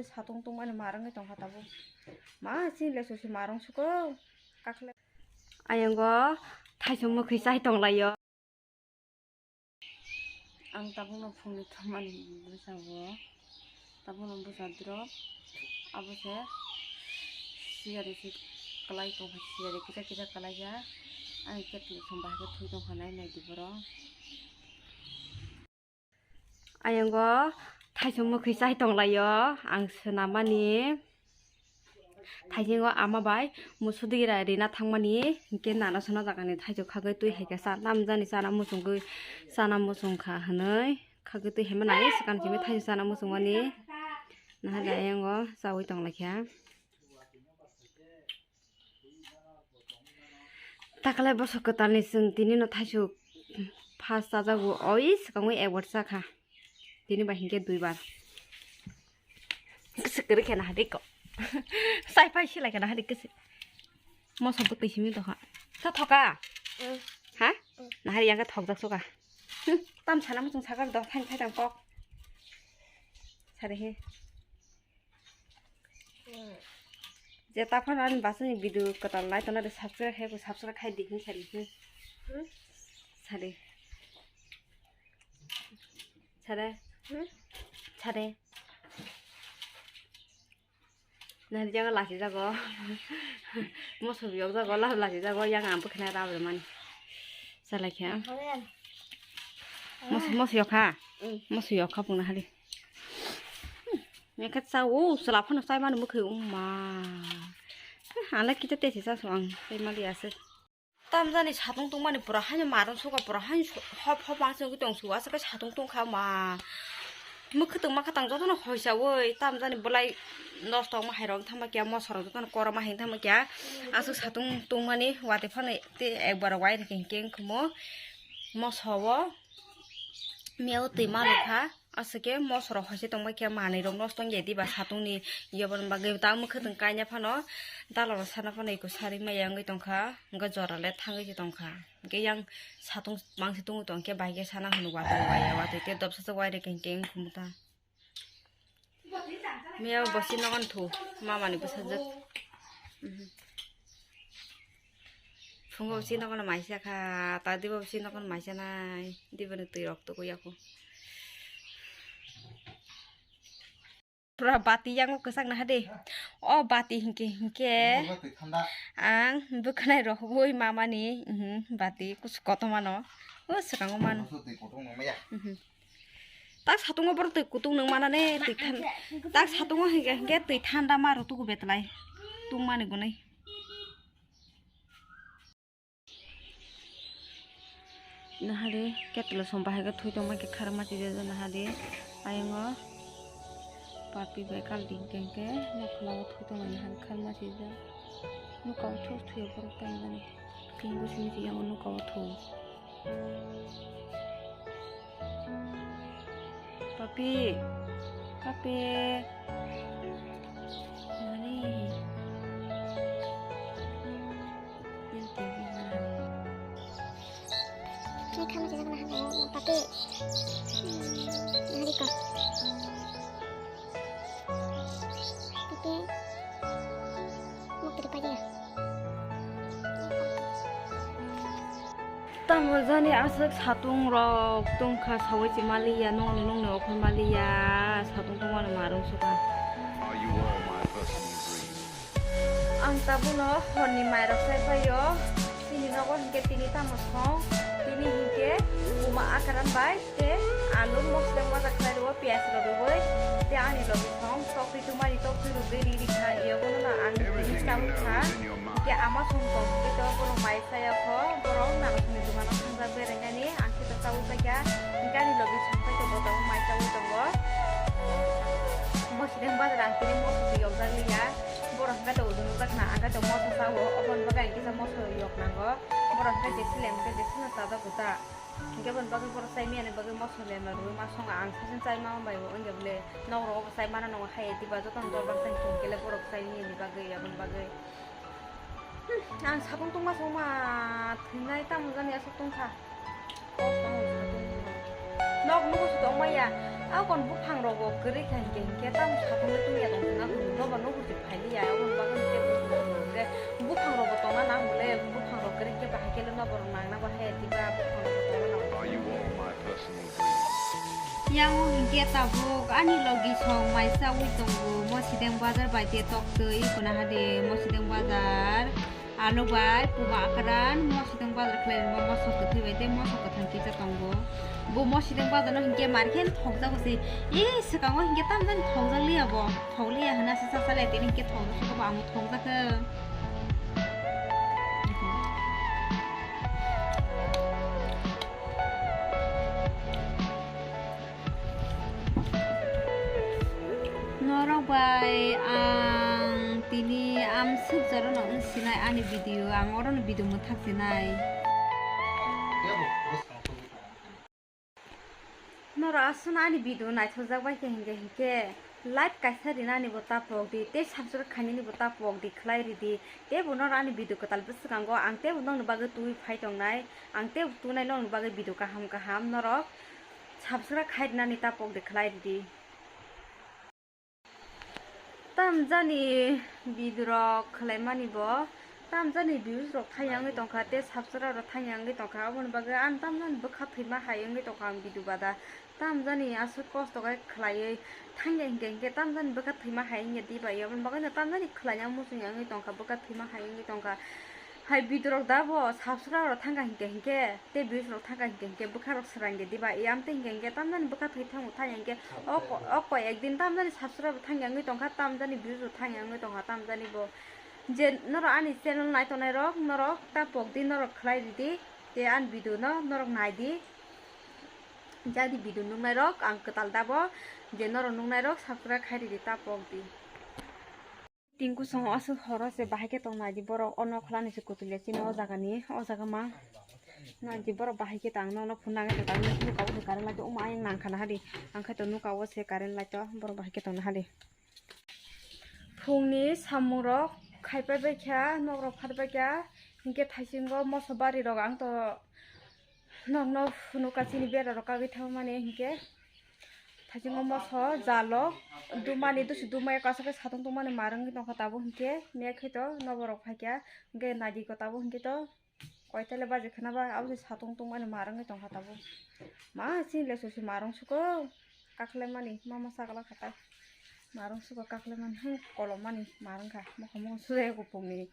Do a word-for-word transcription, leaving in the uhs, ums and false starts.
Satung tungmani marwngwi tongkha tabuk. Ma chini lesu se marwng suko. Kakhle. Ayongo thaisong mwkhwi chai tonglaio. Ang tabukno phungni thumani bwskango. Tabukno bwsa drop. Abo se siyari se kwlai tongkha, siyari kisa kisa kwlaijak. Ani kettle song bahai khe thwi tongkha nai naidi borok. Ayongo thaisong mwkhwi chai tonglaio ang swnamani. Thaisingo ama bai musudigra rina thangmani hinkhe nana sono jagani thaisok khagwi twi hai khe cha tamjani chana muchungwi chana muchungkha hinwi khagwi twi hai mani swkang simi thaisok chana muchungmani. Nahale ayongo chawi tonglaikha. Takle bosok kwtalni chwng tini no thaisok first chajago, oi swkango ekbar chakha. Tini ba hinkhe duibar. Kwswk kwrwi khe nahadi ko. Sai phai silai khe nahadi kwswk. Moso bwtwi simi tongkha. Sa thoka? Mm. Ha? Mm. Nahari yang khe thokjak soka. Hmm, tam sana muchung sakar do, thain thai tang kok. Sari he. Je ta phano ani bwswkni video kwtal nai tongna de subscribe khai, subscribe khai di hin sari hin. Hmm? Sari. Sare. Hmm? Sare. Nari jago lasi jago. Moso biyok jago, lasi jago, yang ang bwkhwnai rab rwmani. Salai khe. Amen. Moso, moso yok ha? Mm. Moso yok ha bung nahari. Yang khe cha o, chwla phano chai mani mwkhwi wng ma. Ang le kita tesi cha so ang tei mali ase. Tamjani satung tungmani pura haino marwng suka pura haino su-, hop hop ma se wngwi tong su aswk khe satung tungkha ma. Mwkhwtwng makhwtang jotono hoisaui tamjani bwlai nosto wngma hairok wng thangma kya, mosorok jotono korokma hai wng thangma kya. Aswk satung tungmani watwi phano tei ekbar wai rwkhe hinkhe wngkhumo moso o. Miyao twi malokha, aswk khe mosorok hoise tongbai khe manwirok nosto wngya diba satungni, yaboni bagwi ta mwkhwtwng kaina phano dalrok sana phano eko sari maya wngwi tongkha, hwnkhe jora le thangwi se tongkha, hwnkhe yang satung mangsi tungwi tongkhe bai khe sana hwnwi watwi waya watwi tei dobsa se wai rwkhe hinkhe wngkhumu ta. Miyao bo si nogo thu, mamani bwsajwk. Mhm. Phungo si nogo maisa kha, ta dibo si nogo maisa nai, dibo ni twi rok tuku yaku. Pura bati yango kwchak naha de. O bati hinkhe hinkhe. Ang bwkhanai rok bui mamani, mhm, bati kusu kotorma no. O swkango mano. Mhm. Tak satungo borok twi kutung nung mana ne, twi than-, tak satungo hinkhe, hinkhe twi thanda ma rw tuku betlai tungmani gwnwi. Nahari kettle som bahai khe thui tongma khe kharma chijak nahari ayongo papi bai kalding khe hinkhe nokhla o thui tongmani hai kharma chijak. Nuka o thus thuyo borok tei mani. Tini bo simi twi yango nuka o thu. Papi, papi. Mani. Ini kami tidak pernah ada, papi. Ini kok. Papi. Mau ke depan ya? Tamo jani aswk satung rok tongkha, sawi se maliya, nokni nokni okhor maliya, satung tongmani marung suka. Are you all my personal dreams? Ang tabukno horni mairok sai phaio, chini nogo hinkhe tini tamo song, tini hinkhe buma akaran bai. Tei alu mosla wngma jak khlai rwo, piyaj rok rwui, tei ani logi song tok twi tungmani tok twi rwgwi ri ri kha, yago no ang jinis tabwi kha. Tei ama song tong tei to borok mai chaya kho, borok nang songni dogano thangjak berainani, ang khe to chaui paikha, hinkhe ani logi song pai to bo tabuk mai chaui tongo. Mosodeng bazar ang tini moso twi yokjak liya, borok hinkhe to udo nukjak na, ang khe to moso chao, oboni bagwi ang kisa moso yok nango, borok hinkhe jesilem hinkhe jesino chajago ta. Hinkhe boni bagwi borok chai miyani bagwi moso lemna rwui ma songo ang sasin chai ma bai bo wngya bole nok rogo bo chai mana nongo hai diba jotono dor bang chai hinkhe le borok chai miyani bagwi aboni bagwi. Hmm, ang satung tongma songma thwinai tamo jani aswk tongkha. Nok nugo se tongmaya, a kon buphang rogo kwrwi kha hinkhe hinkhe tamo satung le tongya. Yang hinkhe tabuk ani logi song mai chawi tongo, Mosideng bazar bai te tok twi, kono hade Mosideng bazar, alu bai puma akran, Mosideng bazar khlai rwma moso kwthwi bai te moso kwthang kisa tongo. Bo Mosideng bazar no hinkhe mar khe thokjago se, e swkango hinkhe tamjani thokjak liya bo, thok liya hwnna se cha cha le tini hinkhe thokjak se bo amo thokjak khe. Norok bai ang tini amswk jorano wng sinai ani video, ang orono video mwthak sinai. Norok aswkno ani video naithokjak bai khe hinkhe hinkhe like kaisa rinani bo ta pok di, tei subscribe khainani bo ta pok di, khlai ridi. Tei bo norok ani video kwtal bwswkango ang tei bo nokni bagwi twi phai tongnai, ang tei bo tunai nokni bagwi video kaham kaham norok subscribe khai rinani ta pok di, khlai ridi. Tamjani video rok khlaimani bo, tamjani views rok thang yangwi tongkha, tei subscribe rok thang yangwi tongkha, aboni bagwi ang tamjani bwkha thwima hai wngwi tongkha ang video bada. Tamjani aswk kosto khe khlaiwi thangya hinkhe hinkhe tamjani bwkha thwima hai wngya diba, aboni bagwino tamjani khlaina muchung yangwi tongkha, bwkha thwima hai wngwi tongkha. Hai video rok da bo subscribe rok thangkha hinkhe hinkhe tei views rok thangkha hinkhe hinkhe bwkha rok swrang ya diba, amtwi hinkhe hinkhe tamjani bwkha thwi thango thangya hinkhe o ko-, o koi ek din tamjani subscribe rok thangya wngwi tongkha, tamjani views rok thangya wngwi tongkha, tamjani bo je norok ani channel nai tongnai rok norok ta pok di, norok khlai ridi, tei ani video no norok nai di. Jadi video nuknai rok ang kwtal dabo je norok nuknai rok subscribe khai ridi ta pok di. Tingku songo aswk horo se bahai khe tong nai di borok, o nokhola ni se kwtwile chini o jaga ni, o jaga ma nai di borok bahai khe tang nono phunuk nang khe tang nuka o se current light o ma ayang nang khana hadi, ang khe to nuka o se current light o borok bahai khe tong na hadi. Phungni samung rok khaipai bai kha, nok rok phar bai kha, hinkhe thaisingo moso bari rok ang to nokno phunuk ka chini bera rok kagwi thangmani hinkhe thaisingo moso jalo dumani dusi dumaya kaisa khe satung tongmani mar wngwi tongkha tabuk hinkhe mekhe to noborok phaikha hinkhe naidi ko tabuk hinkhe to. Koitale baji khana ba, abo se satung tungmani mar wngwi tongkha tabuk. Ma, chini le susi mar wng suko, kaklemani, mama sakla khatai. Mar wng suko kaklemani, hmm, kolomani mar wngkha. Mokho mokho sujai kupungni.